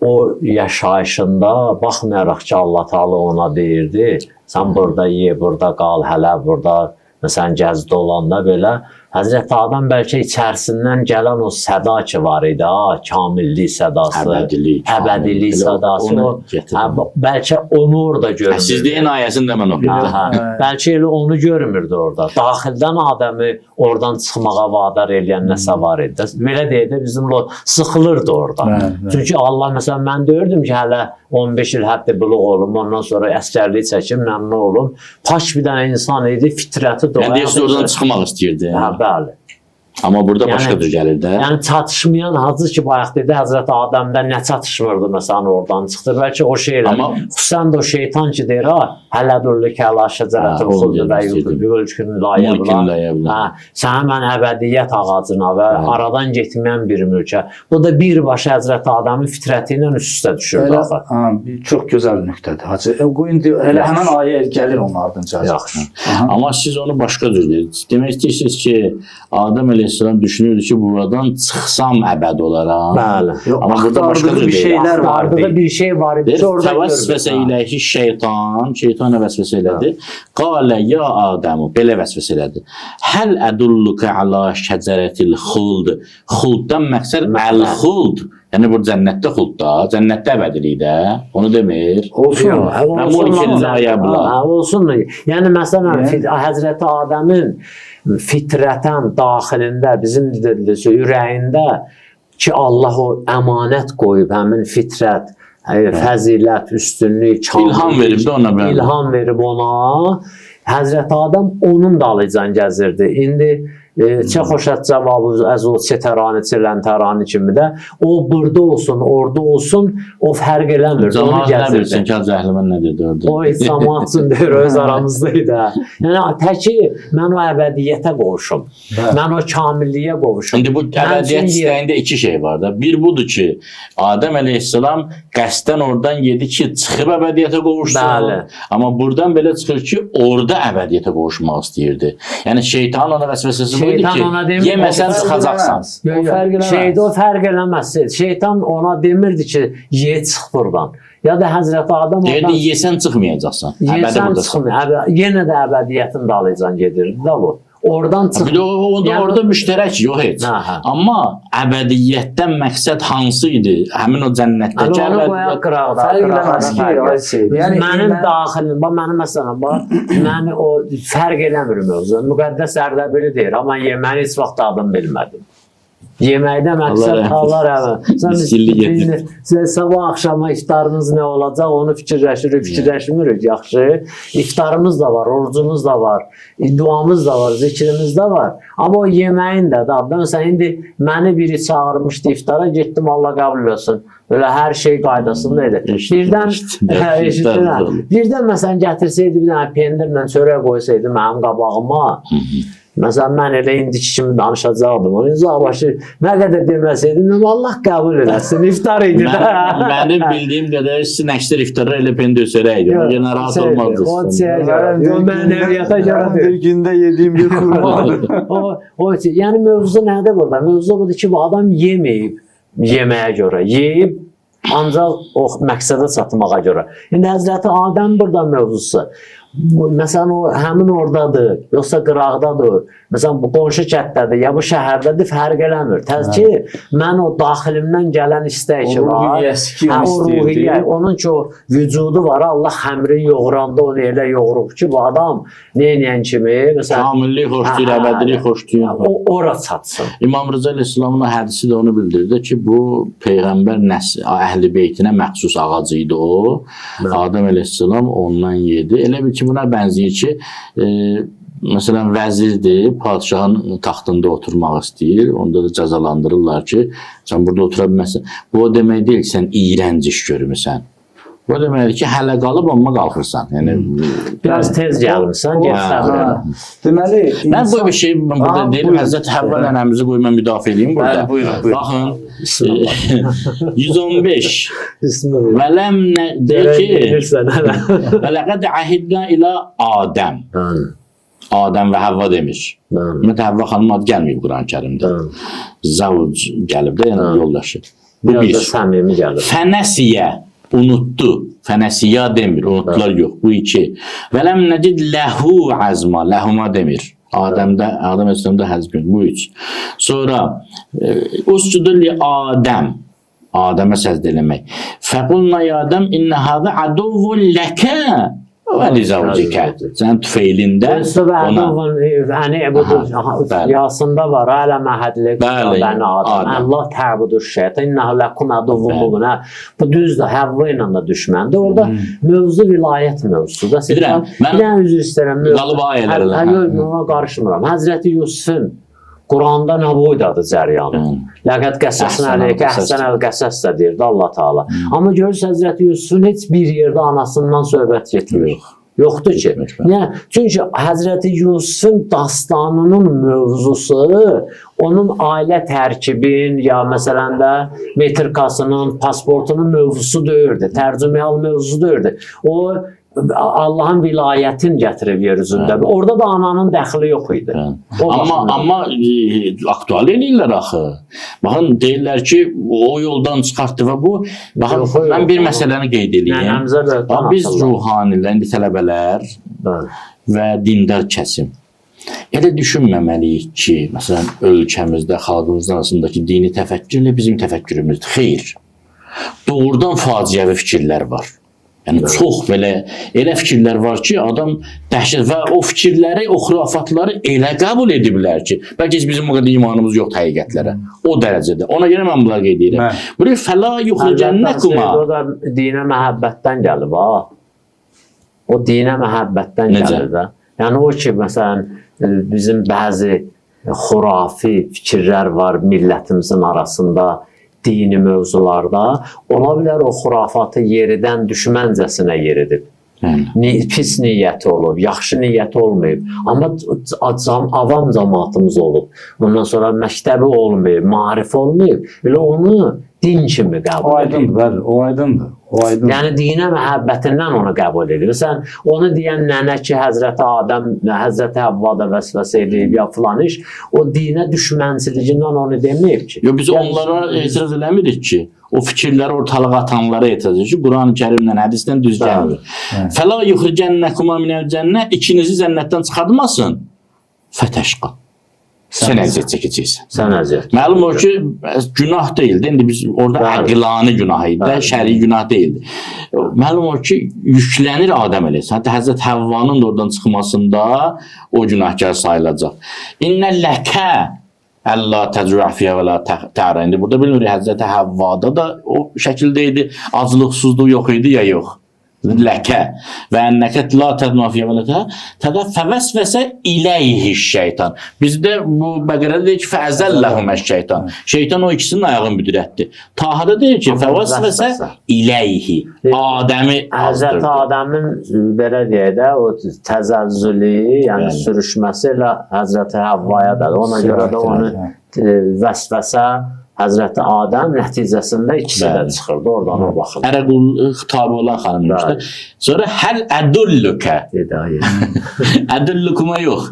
o yaşayışında baxmayaraq ki, Allah Teala ona deyirdi, sən burada ye, burada qal, hələ burada məsələn gəzdə olanda belə Həzrəti Adəm bəlkə içərisindən gələn o səda ki var idi, ha, kamillik sədası, Əbədilik, əbədilik sədası, Onu o, hə, bəlkə onu orada görmürdü. Siz deyin ayəsini də mən oxuyum. Hə, hə. Bəlkə elə onu görmürdü orada. Daxildən Adəmi oradan çıxmağa vadar eləyən nəsə var idi. Belə deyək də bizim o sıxılırdı orada. Bəli, bəli. Çünki Allah məsələn mən deyirdim ki, hələ 15 il həddi buluq olum, ondan sonra əsgərlik çəkim, nə olum. Pak bir dənə insan idi, fitrəti Yəni deyirsiniz oradan çıxmaq istəyirdi. Hə, bəli. Amma burada Yəni- başqa cür gəlir də. Yəni çatışmayan Hacı ki bayaq dedi Həzrəti Adəmdə nə çatışmırdı məsələn oradan çıxdı. Bəlkə o şeylər. Amma- Xüsusən də o şeytan ki deyir ha, hələ durlu ki əla şəcərətil Hə, onu xuldu və demək istəyirdim. mülkün la Mülkün la yəbla. Hə, sənə mən əbədiyyət ağacına və aradan getməyən bir mülkə. Bu da birbaşa Həzrəti Adəmin fitrəti ilə üst-üstə düşürdü Elə, axı. ha, çox gözəl nöqtədir Hacı. Bu indi elə həmin ayə gəlir onun ardınca. Hacı. Yaxşı. Aha. Amma siz onu başqa cür deyirsiniz. Demək istəyirsiniz ki, Adəm əleyhissalam düşünürdü ki, buradan çıxsam əbəd olaram. Bəli. Yox, Amma burada başqa axtardığı cür bir deyil. şeylər var. Axtardığı bir şey var idi. Deyir, ki, orada Təvəsvəsə görmür. iləyhi şeytan, şeytan vəsvəsə elədi. Qalə ya Adəmu, belə vəsvəsə elədi. Həl ədulluka əla şəcərətil xuld. Xulddan məqsəd əl-xuld. Yəni bu cənnətdə xuld da, cənnətdə əbədilik də. Onu demir. Olsun. Yox, hə, Və olsun mulkin amma- la yəbla. Hə, olsun. Yəni məsələn Yəni- Həzrəti Adəmin fitrətən daxilində bizim dediyimiz ürəyində ki Allah o əmanət qoyub həmin fitrət, fəzilət, üstünlük, kamillik, İlham verib də ona bəli. İlham verib ona. Həzrəti Adəm onun dalıcan gəzirdi. İndi Çə xoşət cavabı əz o çetərani, çeləntarani kimi də o burada olsun, orada olsun, o fərq eləmir. Onu Camaat nə bilsin gəzirdi. ki, Hacı Əhliman nə dedi orada? O heç camaat üçün deyir, öz aramızda idi. Hə. Yəni təki mən o əbədiyyətə qovuşum. Mən o kamilliyə qovuşum. İndi bu əbədiyyət istəyində iki şey var da. Bir budur ki, Adəm əleyhissalam qəsdən oradan yedi ki, çıxıb əbədiyyətə qovuşsun. Bəli. Amma buradan belə çıxır ki, orada əbədiyyətə qovuşmaq istəyirdi. Yəni şeytanın ona vəsvəsəsi bu idi Şeytan ki, ona demir, yeməsən o fərq çıxacaqsan. eləməz. O fərq eləməz. Şeydə o fərq eləməz. Şeytan ona demirdi ki, ye çıx burdan. Ya da Həzrəti Adəm Deyirdi, oradan yesən çıxmayacaqsan. Əbədi yesən buradasan. çıxmır. Yenə də əbədiyyətin dalıcan gedirdi də bu. Oradan çıx. Bir də o, Yəni- orada müştərək yox heç. Hə, hə. Amma əbədiyyətdən məqsəd hansı idi? Həmin o cənnətdəki Yəni onu qoyaq əbədiyyət. qıraqda. Fərq eləməz ki, ay şey. Yəni mənim mən- daxilim, bax mənim məsələn, bax mən o fərq eləmir mövzu. Müqəddəs Ərdəbili deyir, amma yeməyi heç vaxt dadım bilmədim. Yeməkdə məqsəd rəhmət Allah rəhmət. Sən Miskinlik gedir. Sən sabah axşama iftarımız nə olacaq, onu fikirləşirik, fikirləşmirik yaxşı. İftarımız da var, orucumuz da var, duamız da var, zikrimiz də var. Amma o yeməyin də da. Məsələn indi məni biri çağırmışdı iftara, getdim Allah qəbul etsin. Belə hər şey qaydasında idi. Birdən Eşitdim, hə. Birdən məsələn gətirsəydi bir dənə pendirlə çörək qoysaydı mənim qabağıma. Məsələn mən elə indiki kimi danışacaqdım. Onun uzaqbaşı nə qədər deməsəydim, dedim, Allah qəbul eləsin. İftar idi də. Mənim bildiyim qədər sizin əksər iftarlar elə pendir çörək idi. Ona görə narahat O olmazdınız. şeyə görə, yox, mənəviyyata görə Mənim deyil. bir gündə yediğim bir xurmadır. O yəni mövzu nədir burada? Mövzu budur ki, bu adam yeməyib yeməyə görə, yeyib ancaq o məqsədə çatmağa görə. İndi Həzrəti Adəm burada mövzusu. Məsələn o həmin ordadır, yoxsa qıraqdadır. Məsələn bu qonşu kənddədir, ya bu şəhərdədir, fərq eləmir. Təz ki mən o daxilimdən gələn istək ki O var. ruhiyyəsi ki, Hə, onu o istəyirdi. ruhiyyə, onun ki o vücudu var, Allah xəmri yoğuranda onu elə yoğurub ki, bu adam neynəyən kimi, məsələn, Kamillik xoşlayır, Hə, hə, əbədilik xoşlayır. o ora çatsın. İmam Rıza əleyhissalamın o hədisi də onu bildirdi ki, bu peyğəmbər nəsli əhli beytinə məxsus ağac idi o. Adəm əleyhissalam ondan yedi. Elə bil ki, buna bənzəyir ki, məsələn vəzirdir, padşahın taxtında oturmaq istəyir. Onda da cəzalandırırlar ki, sən burada otura bilməzsən. Bu o demək deyil ki, sən iyrənc iş görmüsən. Bu o deməkdir ki, hələ qalıb amma qalxırsan. Yəni Biraz tez gəlmisən, get səbr elə. Deməli, Mən bu bir şey mən burada Aha, deyirəm, buyurun. Həzrət Həvva nənəmizi qoy mən müdafiə eləyim burada. Bəli, buyurun, buyurun. Baxın, Bismillah. 115. Bismillah. Və ləm deyir ki, Bilirsən hələ. və ləqəd əhidnə ilə Adəm. Adəm və Həvva demir. Ümumiyyətlə Həvva xanım adı gəlməyib Quran-Kərimdə. Zavc gəlib də, yəni yoldaşı. Bu Biraz bir. da səmimi gəlir. Fənəsiyə unutdu. Fənəsiya demir, unutdular yox. Bu iki. Və ləm nəcid ləhu azma, ləhuma demir. Adəmdə, Adəm əleyhissalamda həzm bu üç. Sonra uscudu li Adəm. Adəmə səcdə eləmək. Fəqulna ya Adəm innə hazə aduvvun ləkə və li zavcikə. Sənin tüfeylində ona. Bəli. Yasında var. Alə məhədlik Bəli, bəni Adəm. Adəm. Allah təbudur şeytan. İnnehu ləkum aduvvun mubin. Hə, bu düzdür. Həvva ilə də düşməndir. Orada mövzu vilayət mövzusudur. Bilirəm, mən- Bir dənə üzr istəyirəm. Qalıb ayələr elə, Hə, hə. yox, ona qarışmıram. Həzrəti Yusufun Quranda nə boydadır cəryanı. Ləqəd qəssəsin Əhsənəl əleykə qəsəs. əhsənəl qəsəs də deyirdi Allah Taala. Amma görürsən Həzrəti Yusufun heç bir yerdə anasından söhbət getmir. Yox. Yoxdur ki. Getmir, bəli. Niyə? Çünki Həzrəti Yusufun dastanının mövzusu onun ailə tərkibin ya məsələn də metrikasının, pasportunun mövzusu deyildi. Tərcüməhal mövzusu deyildi. O Allahın vilayətini gətirib yer üzündə. Orada da ananın dəxli yox idi. Hə. O Amma amma aktual eləyirlər axı. Baxın deyirlər ki, o yoldan çıxartdı və bu baxın Yox, yox, mən bir yox. məsələni qeyd eləyim. Nənəmizə böhtan Bax, biz atırlar. ruhanilər, indi tələbələr Bəli. və dindar kəsim elə düşünməməliyik ki, məsələn, ölkəmizdə, xalqımızın arasındakı dini təfəkkür elə bizim təfəkkürümüzdür. Xeyr. Doğrudan faciəvi fikirlər var. Yəni çox belə elə fikirlər var ki, adam dəhşət və o fikirləri, o xürafatları elə qəbul ediblər ki, bəlkə heç bizim o qədər imanımız yoxdur həqiqətlərə. O dərəcədə. Ona görə mən bunları qeyd edirəm. Bəli. Buyurur fəla yuxricənnəkuma. O da dinə məhəbbətdən gəlib ha. O dinə məhəbbətdən Necə? gəlir də. Yəni o ki, məsələn, bizim bəzi xurafi fikirlər var millətimizin arasında dini mövzularda. Ola bilər o xurafatı yeridən düşməncəsinə yeridib. Pis niyyəti olub, yaxşı niyyəti olmayıb. Amma avam cəmaatımız olub. Ondan sonra məktəbi olmayıb, maarif olmayıb. Elə onu din kimi qəbul O aydındır, bəli, o aydındır. O aydındır. Yəni dinə məhəbbətindən onu qəbul edir. Sən onu deyən nənə ki, Həzrəti Adəm, Həzrəti Həvva da vəsvəsə eləyib ya filan iş, o dinə düşmənçiliyindən onu deməyib ki. Yox, biz onlara etiraz eləmirik ki, o fikirləri ortalığa atanlara etiraz edirik ki, Quran-ı Kərimlə, hədislə düz gəlmir. Fəla yuxricənnəkuma minəl cənnə, ikinizi cənnətdən çıxartmasın. Fətəşqa. Sən əziyyət çəkəcəksən. Sən əziyyət. Məlum olur ki, günah deyildi. İndi biz orada əqlani günah idi, şəri günah deyildi. Məlum olur ki, yüklənir Adəm əleyhissalam. Hətta Həzrət Həvvanın da oradan çıxmasında o günahkar sayılacaq. İnnə ləkə əlla təcüə fiyyə və la tə'ra. İndi burada bilmirik Həzrət Həvvada da o şəkildə idi, aclıq, susuzluq yox idi ya yox. Ləkə və ennəkə la tədma fiyyə və la tə'ra fəvəsvəsə iləyhi şeytan. Bizdə bu Bəqərədə deyir ki, fəəzəlləhumə şeytan. Şeytan o ikisinin ayağını büdrətdi. Tahada deyir ki, fəvəsvəsə iləyhi. Adəmi Həzrəti Adəmin belə deyək də o təzəzzülü, yəni sürüşməsi elə Həzrəti Həvvaya da. Ona görə də onu vəsvəsə Həzrəti Adəm nəticəsində ikisi də çıxırdı oradan o baxımdan. Ərə qul tabi olan xanım demişdi. Sonra həl ədullükə. Ədullükuma yox.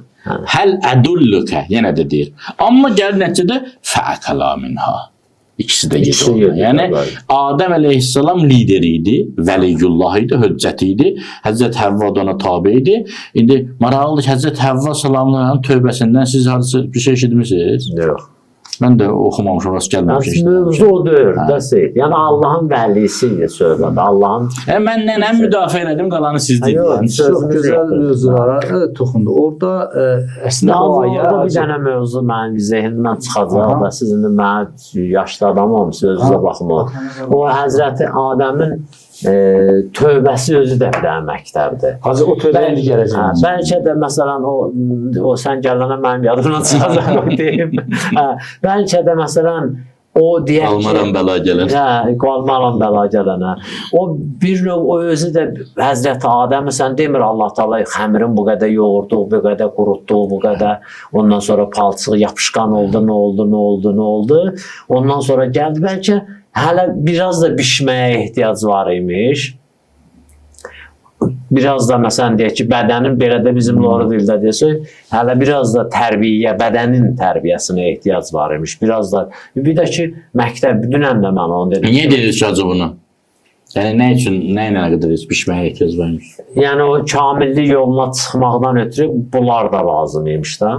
Həl ədullükə yenə də deyir. Amma gəlir nəticədə fəəkəla minha. İkisi də gedir. Yəni Adəm əleyhissalam lideri idi, vəliyullah idi, höccəti idi. Həzrət Həvva da ona tabe idi. İndi maraqlıdır ki, Həzrət Həvva salamların tövbəsindən siz harasa bir şey eşitmisiniz? Yox. Mən də oxumamışam, rast gəlməmişəm. Mövzu o deyil də Seyid. Yəni Allahın vəlisi idi söhbət. Allahın. Mən nənəm müdafiə elədim, qalanı siz dediniz. Çox gözəl mövzulara toxundu. Orada əslində o ayə orada bir dənə mövzu mənim zehnimdən çıxacaq da siz indi mənə yaşlı adam olmusunuz, özünüzə baxın. O Həzrəti Adəmin tövbəsi özü də bir dənə məktəbdir. Hacı o tövbə indi gələcək. Bəlkə də məsələn o sən gələnə mənim yadımdan çıxacaq o deyim. Bəlkə də məsələn o deyək ki, qalmaram bəla gələn. Hə, qalmaram bəla gələnə. O bir növ o özü də Həzrəti Adəmi sən demir Allah Taala xəmirin bu qədər yoğurdu, bu qədər qurutdu, bu qədər ondan sonra palçıq yapışqan oldu, nə oldu, nə oldu, nə oldu. Ondan sonra gəldi bəlkə hələ biraz da bişməyə ehtiyac var imiş. Biraz da məsələn deyək ki, bədənin belə də bizim loru dildə desək, hələ biraz da tərbiyə, bədənin tərbiyəsinə ehtiyac var imiş. Biraz da bir də ki, məktəb dünən də mən onu dedim. Niyə dediniz ki, hacı bunu? Yəni nə üçün, nə ilə əlaqədar bişməyə ehtiyac var imiş? Yəni o kamillik yoluna çıxmaqdan ötürü bunlar da lazım imiş də.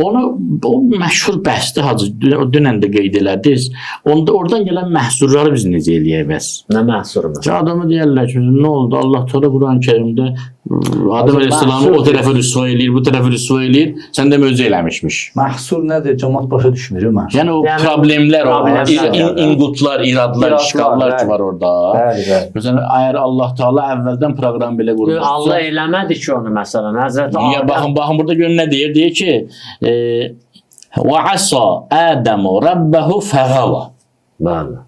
Onu o məşhur bəhsdir hacı, dünən də qeyd elədiniz. Onda oradan gələn məhsurları biz necə eləyək bəs? Nə məhsuru məsələn? Ki adamı deyərlər ki, nə oldu? Allah Teala Quran-ı Kərimdə Adəm əleyhissalamı o tərəfə rüsva eləyir, bu tərəfə rüsva eləyir. Sən də möcüzə eləmişmiş. Məhsur nədir? Camaat başa düşmür məhsur. Yəni o problemlər, o inqutlar, iradlar, işgallar ki var orada. Bəli, bəli. Məsələn, əgər Allah Teala əvvəldən proqram belə qurmuşsa, Allah eləmədi ki onu məsələn. Həzrəti Adəm. Ya baxın, baxın burada görün nə deyir? Deyir ki, və asa Adəmu rabbahu fəğava. Bəli.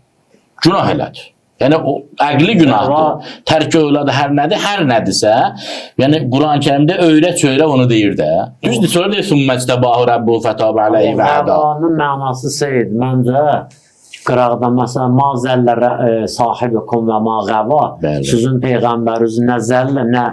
Günah elədi. Yəni o əqli günahdır. Tərk övladı hər nədir, hər nədirsə, yəni Quran-ı Kərimdə öyrə çöyrə onu deyir də. Düzdür, sonra deyir sümməctəbahu rabbuhu fətəbə aleyhi və həda. Həvanın mənası Seyid, məncə qıraqda məsələn ma zəllə sahibikum və ma qəva. Sizin peyğəmbəriniz nə zəllə, nə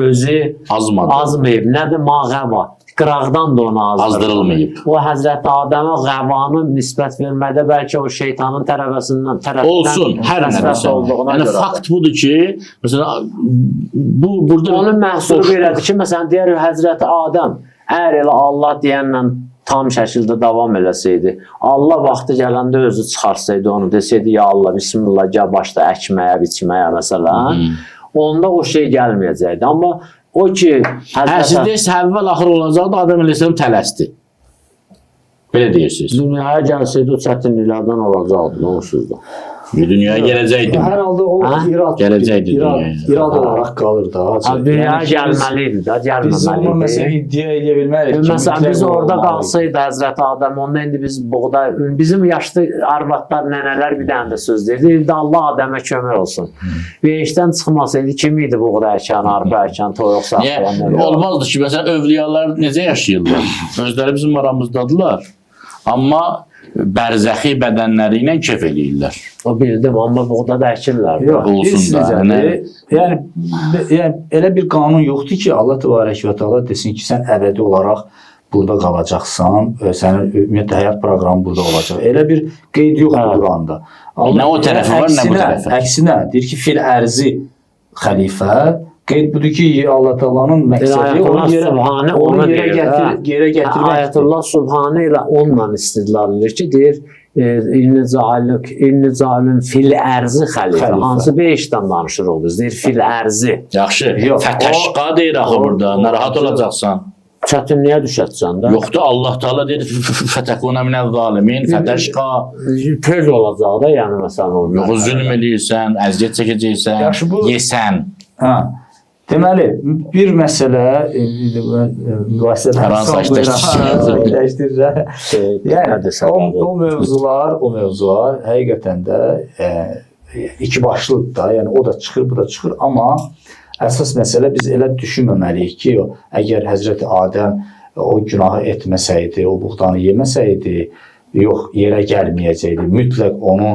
özü azmadı. Azmayıb, nədir ma qəva? Qıraqdan da ona azdırılmayıb. O Həzrəti Adəmə qəvanı nisbət verməkdə bəlkə o şeytanın tərəfəsindən olsun, hər nədirsə. Yəni görə. Fakt budur ki, məsələn bu burada onun məhsuru belədir ki, məsələn deyər Həzrəti Adəm əgər elə Allah deyənlə tam şəkildə davam eləsəydi, Allah vaxtı gələndə özü çıxarsaydı onu, desəydi ya Allah bismillah gəl başla əkməyə, biçməyə məsələn, onda o şey gəlməyəcəkdi. Amma o ki, siz deyirsiniz, əvvəl axır olacaqdı, Adəm əleyhissalam tələsdi. Belə deyirsiniz. Dünyaya gəlsəydi o çətinliklərdən olacaqdı, onsuz da. Dünyaya gələcəkdi. Hər halda o irad, Gələcəkdi irad, dünyaya. irad olaraq qalır da. Hacı. Dünyaya Yəni ki, gəlməli idi də, Biz onu gəlməməli məsələn idi. iddia edə bilmərik ki, Məsələn, mütləq biz orada olmalı. qalsaydı Həzrəti Adəm, ondan indi biz buğday, bizim yaşlı arvadlar, nənələr bir dənə də söz deyirdi. İndi Allah Adəmə kömək olsun. Behiştdən çıxmasaydı kim idi buğday əkən, arpa əkən, toyuq Niyə? saxlayan? Olmazdı ki, məsələn, övliyalar necə yaşayırlar? Özləri bizim aramızdadılar. Amma bərzəxi bədənləri ilə kef eləyirlər. O bildim, amma buğda da əkirlər. Yox, Olsun bilirsiniz da, necədir? nə? Yəni elə bir qanun yoxdur ki, Allah təbarək və təala desin ki, sən əbədi olaraq burada qalacaqsan, sənin ümumiyyətlə həyat proqramı burada olacaq. Elə bir qeyd yoxdur Quranda. Nə o tərəfi var, nə bu tərəfi. Əksinə, deyir ki, fil ərzi xəlifə, qeyd budur ki, Allah Taala'nın məqsədi onu yerə, Sübhane onu onu yerə deyir, gətir, hə. yerə gətirməkdir. Ayətullah Subhanə ilə onunla istidlal edir ki, deyir İnni cailün fil ərzi xəlifə. Xəlifə. Hansı behiştdən danışırıq biz? Deyir fil ərzi. Yaxşı, Yox, fətəşqa deyir axı burada, narahat olacaqsan. Çətinliyə düşəcəksən də. Yoxdur, Allah Taala deyir fətəkuna minəz zalimin, fətəşqa. Tez olacaq da, yəni məsələn o. Yox, zülm eləyirsən, əziyyət çəkəcəksən, Yaxşı, bu- yesən. Hə. Deməli, bir məsələ mübahisədən Aran saxlayıram. Şey, Yəni o mövzular, həqiqətən də iki başlıdır da. Yəni o da çıxır, bu da çıxır, amma əsas məsələ biz elə düşünməməliyik ki, əgər Həzrəti Adəm o günahı etməsəydi, o buğdanı yeməsəydi, yox, yerə gəlməyəcəkdi. Mütləq onu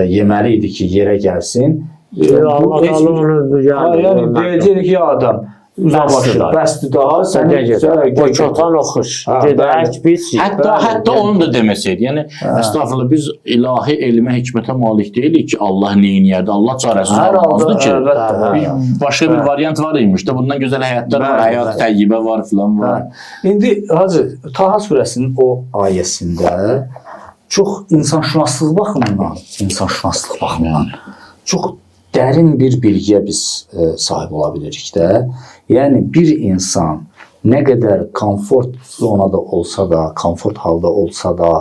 yeməli idi ki, yerə gəlsin. Allah Taala onu Yəni deyəcəkdi ki, ya adam, uzaqlaşır, bəsdir daha, səni O çotan oxuş. Gedək biz. Hətta onu da deməsəydi. Yəni əstəğfurullah, biz ilahi elmə, hikmətə malik deyilik ki, Allah nə eləyərdi? Allah çarəsiz olmazdı ki. Başqa bir variant var imiş də, bundan gözəl həyatlar var, həyat təyyibə var filan var. İndi Hacı, Taha surəsinin o ayəsində çox insanşünaslıq baxımından çox dərin bir bilgiyə biz sahib ola bilirik də. Yəni bir insan nə qədər komfort zonada olsa da, komfort halda olsa da,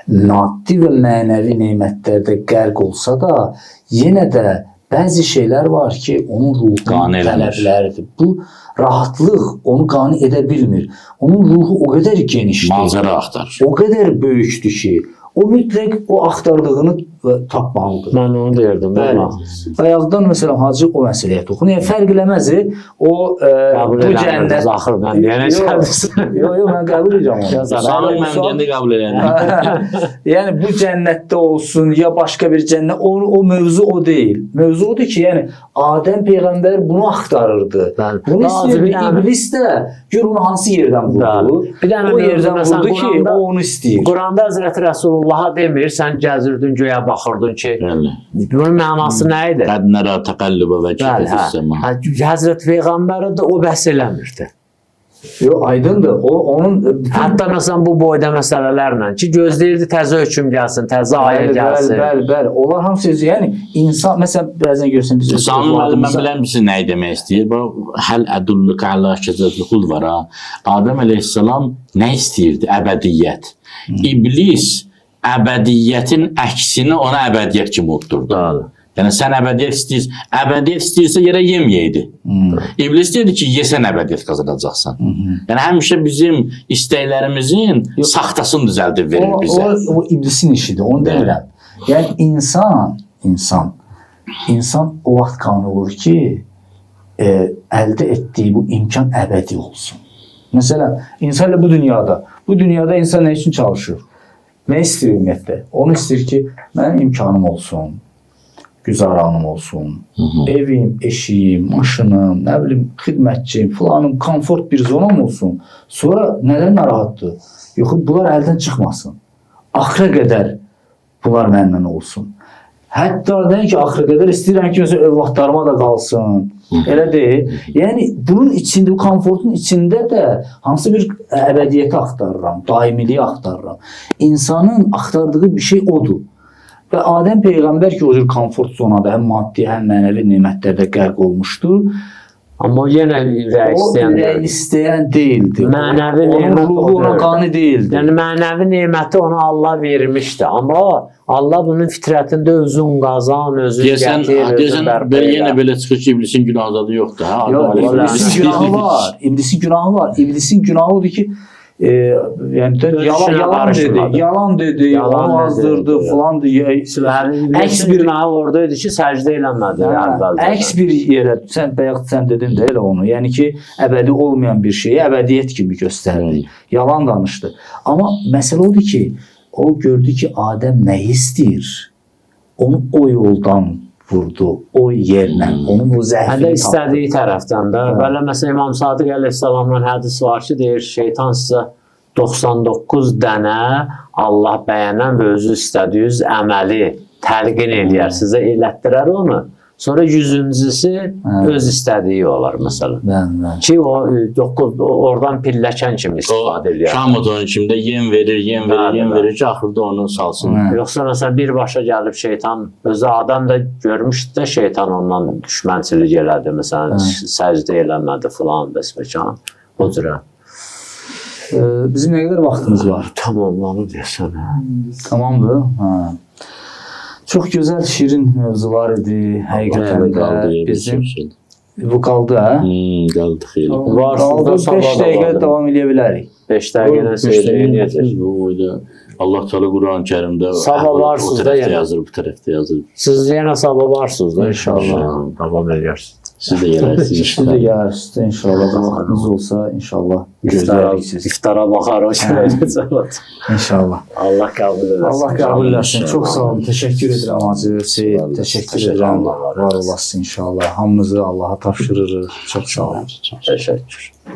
maddi və mənəvi nemətlərdə qərq olsa da, yenə də bəzi şeylər var ki, onun ruhunun tələbləridir. Bu rahatlıq onu qane edə bilmir. Onun ruhu o qədər genişdir. Manzara axtarır. O qədər böyükdür ki, o mütləq o axtardığını tapmalıdır. Mən onu deyirdim. Bəli. Bayaqdan məsələn Hacı o məsələyə toxunur. Yəni fərq eləməz o bu cənnət axır mən deyənə gəldim. Yox, yox, mən qəbul edirəm onu. Sanın mən deyəndə qəbul edirəm. Yəni bu cənnətdə olsun ya başqa bir cənnət, o mövzu o deyil. Mövzu odur ki, yəni Adəm peyğəmbər bunu axtarırdı. Bəli. Bunu istəyirdi. İblis də gör onu hansı yerdən vurdu. Bir dənə o yerdən vurdu ki, o onu istəyir. Quranda Həzrəti Rəsulullaha demir, sən gəzirdin göyə baxırdın ki, bunun mənası nə idi? Qəd nərə təqəllübə vəcihə fis-səma. Həzrəti Peyğəmbərə də o bəhs eləmirdi. Yox, aydındır. O onun hətta məsələn bu boyda məsələlərlə ki, gözləyirdi təzə hökm gəlsin, təzə ayə gəlsin. Bəli, bəli, bəli. Onlar hamısı yəni insan məsələn bəzən görürsən biz Samir müəllim, mən bilən misin nəyi demək istəyir? Bu həl ədulluka əla şəcərətil xuld var ha. Adəm əleyhissalam nə istəyirdi? Əbədiyyət. İblis əbədiyyətin əksini ona əbədiyyət kimi utdurdu. Bəli. Yəni sən əbədiyyət istəyirsən, əbədiyyət istəyirsə yerə yeməyəydi. İblis dedi ki, yesən əbədiyyət qazanacaqsan. Yəni həmişə bizim istəklərimizin saxtasını düzəldib verir bizə. O iblisin işidir, onu demirəm. Yəni insan o vaxt qane olur ki, əldə etdiyi bu imkan əbədi olsun. Məsələn, insan elə bu dünyada insan nə üçün çalışır? Nə istəyir ümumiyyətlə? Onu istəyir ki, mənim imkanım olsun, güzaranım olsun, evim, eşiyim, maşınım, nə bilim, xidmətçiyim, filanım, komfort bir zonam olsun. Sonra nədən narahatdır? Yox, bunlar əldən çıxmasın. Axıra qədər bunlar mənimlə olsun. Hətta deyən ki, axıra qədər istəyirəm ki, məsələn, övladlarıma da qalsın. Elə deyil. Yəni, bunun içində, bu komfortun içində də hansı bir əbədiyyəti axtarıram, daimiliyi axtarıram. İnsanın axtardığı bir şey odur. Və Adəm Peyğəmbər ki, o cür komfort zonada həm maddi, həm mənəvi nemətlərdə qərq olmuşdu. Amma o yenə ürək O istəyən ürək deyil. istəyən deyildi. Mənəvi Onun nemət ruhu o ona deyildi. qani deyildi. Yəni mənəvi neməti ona Allah vermişdi. Amma Allah bunun fitrətində özün qazan, özün Deyəsən, gətir, özün deyəsən bərpa belə elə. yenə belə çıxır ki, iblisin günahı zadı yoxdur, hə? Yox, Adam iblisin əleyhissalam. günahı var. İblisin günahı var. İblisin günahı odur ki, yəni Öz yalan işinə yalan dedi, qarışmadı. yalan dedi, Yalan onu dedi, azdırdı evet. filan dedi. Yəni, Əks bir günahı orada idi ki, səcdə eləmədi Hə, əvvəlcədən. əks bir yerə sən bayaq sən dedin də elə onu. Yəni ki, əbədi olmayan bir şeyi əbədiyyət kimi göstərdi. Yalan danışdı. Amma məsələ odur ki, o gördü ki, Adəm nə istəyir? Onu o yoldan vurdu, o yerlə, onun o Həm də zəfini tapdı. istədiyi tərəfdən də. Belə məsələn İmam Sadiq əleyhissalamdan hədis var ki, deyir şeytan sizə 99 dənə Allah bəyənən və özü istədiyiniz əməli təlqin eləyər, sizə elətdirər onu. Sonra 100-cüsü öz istədiyi olar məsələn. Bəli, bəli. Ki o 9 oradan pilləkən kimi O istifadə eləyər. Şam odunun içində yem verir, yem verir, Bəli, yem bəli. verir ki, axırda onu salsın. Hə. Yoxsa məsələn birbaşa gəlib şeytan özü adam da görmüşdü də şeytan ondan düşmənçilik elədi, məsələn səcdə eləmədi filan bəsməkan. O cürə. Bizim nə qədər vaxtımız var? Tamamlanır deyəsən. hə. Tamamdır. Hə. Çox gözəl, şirin mövzular idi. Həqiqətən Qaldı, də qaldı, bizim bizim. bu qaldı, hə? Qaldı xeyli. Var, Qaldı sizdə 5 sabah da dəqiqə vardır. davam eləyə bilərik. 5 dəqiqədən seyr eləyəcək. Bu boyda Allah Teala Quran-ı Kərimdə Sabah o varsınız da tərəfdə yenə. yazır, bu tərəfdə yazır. Siz yenə sabah varsınız da İnşallah. Davam eləyərsiniz. Siz də gələrsiniz. Siz də gələrsiniz inşallah. Vaxtınız olsa inşallah İftara, gözlərik sizi. iftara baxarıq. İnşallah. Allah qəbul eləsin. Allah qəbul eləsin. İnşallah. Çox sağ olun. Təşəkkür edirəm Hacı Seyid. Təşəkkür edirəm. Var olasın inşallah. Hamınızı Allaha tapşırırıq. Çox sağ olun. Təşəkkür.